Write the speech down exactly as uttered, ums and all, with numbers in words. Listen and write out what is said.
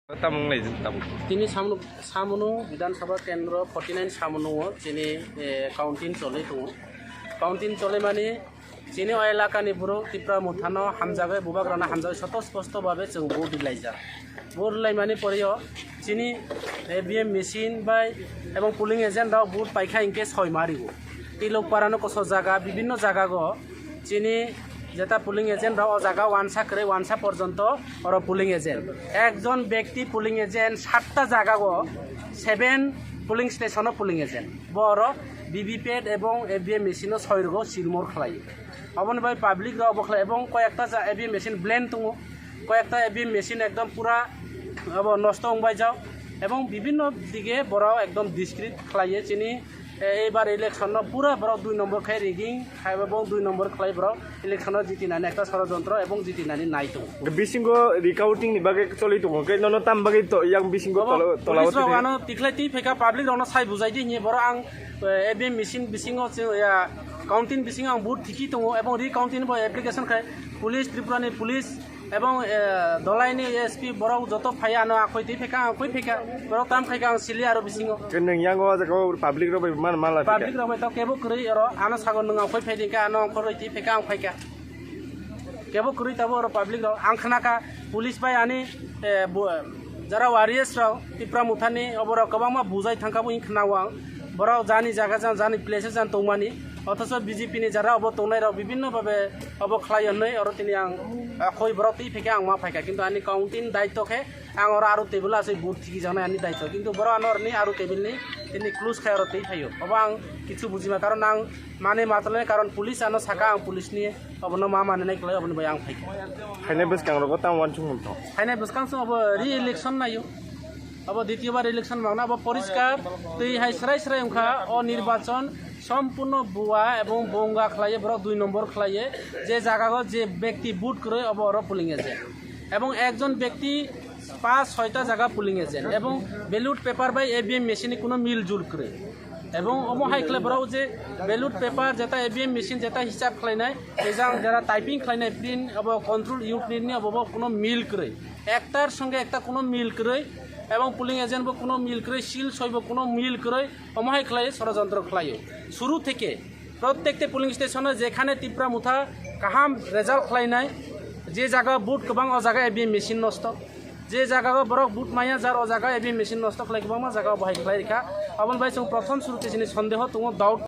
Tamung lai tamung. Tini Samnu, Samnu Bidhan Sabha Kendro forty nine Samnu o chini, eh, counting choli tongo. Counting choli mani chini o elaka ni borok Tipra Motha no hamjagwi, bubagra no hamjagwi soto sposto babe chwng vote rilaijak. Vote rilaimani pore o chini A V M machine bai ebong polling agent rok vote paikha hinkhe soi ma rigo. Tilokpara no koso jaga, bibinno jaga go chini jeta polling agent rok o jaga wansa kwrwi wansa porjonto oro polling agent. Ekjon bekti polling agent satta jaga go seven polling station o polling agent. Bo oro V V P A T ebong A V M machine o soi rwgo silmor khlai. Oboni bai public rok bo khlai ebong koyekta ja A V M machine blend tongo. Koyekta A V M machine ekdom pura abo nosto wngbai jao. Ebong bibinno dige borok ekdom discreet khlaiye chini, eh, eibar election no pura borok dui nombor khai rigging khai ebong dui nombor khlai borok election no jitinani ekta sorojontro ebong jitinani nai tongo. Bisingo recounting ni bagwi choli tongo, khe nono tam bagwi to-, yang bisingo Obo tola-, tola police rok tini? Ano tikhlai twi phaikha, public rokno sai bujai di hinwi borok ang, eh, A V M machine bisingo se, ya, counting bisingo ang vote thiki tongo ebong recounting bo application khai police, Tripura ni police ebong, eh, Dholai ni S P borok joto phai ano akhoi twi phaikha, ang khoi phaikha, borok tam khaikha ang sili aro bisingo. Khe nwng yang o jaga o public rok bai man mala phaikha? Public rok bai to kebo kwrwi oro ano sago nwng ang khoi phai di khe ano ang khoroi twi phaikha ang phaikha. Kebo kwrwi tabuk oro public rok. Ang khnakha police bai ani, eh, bo-, jara warriors rok Tipra Mothani oborok kwbangma bujai thangkha bo wng khna o ang. Borok jani jaga jan, jani place jan tongmani. Othocho B J P ni jara obo tongnai rok bibinno babe obo khlai hwnwi oro tini ang, ah, khoi borok twi phaikha ang ma phaikha. Kintu ani counting daitto khe ang oro aro table asoi vote thiki jaknai ani daitto. Kintu borok ano oroni aro table ni tini close khai oro twi phaio. Obo ang kichu bujima karon ang mane matolai karon police ano saka ang police ni Obono ma manwi nai kwlai, oboni bai ang phaikha. Phainai bwskang rogo tamo uansukmung tong? Phainai bwskang chwng obo re-election naio. Obo ditiyo bar election mangna, obo poriskar twi hai srai srai wngkha. O nirbachon sompurno bua ebong bonga khlaiye, borok dui nombor khlaiye. Je jagago je bekti vote kwrwi, obo oro polling agent. Ebong ekjon bekti pas soita jaga polling agent. Ebong ballot paper bai A V M machine ni kuno mil jul kwrwi. Ebong omo hai khlai borok je ballot paper jeta A V M machine jeta hisab khlainai, ejang jara typing khlainai print abo control unit ni abo bo kuno mil kwrwi. Ektar songe ekta kuno mil kwrwi, ebong polling agent bo kuno mil kwrwi, seal soi bo kuno mil kwrwi, omo hai khlai sorojontro khlaio. Suru theke prottekta polling station o jekhane Tipra Motha kaham result khlainai, je jaga vote kwbang o jaga A V M machine nosto. Je jaga o borok vote maya jar o jaga A V M machine nosto khlai kwbangma jaga o bahai khlai rikha. Aboni bai chwng prothom suru te chini sondeho tongo, doubt.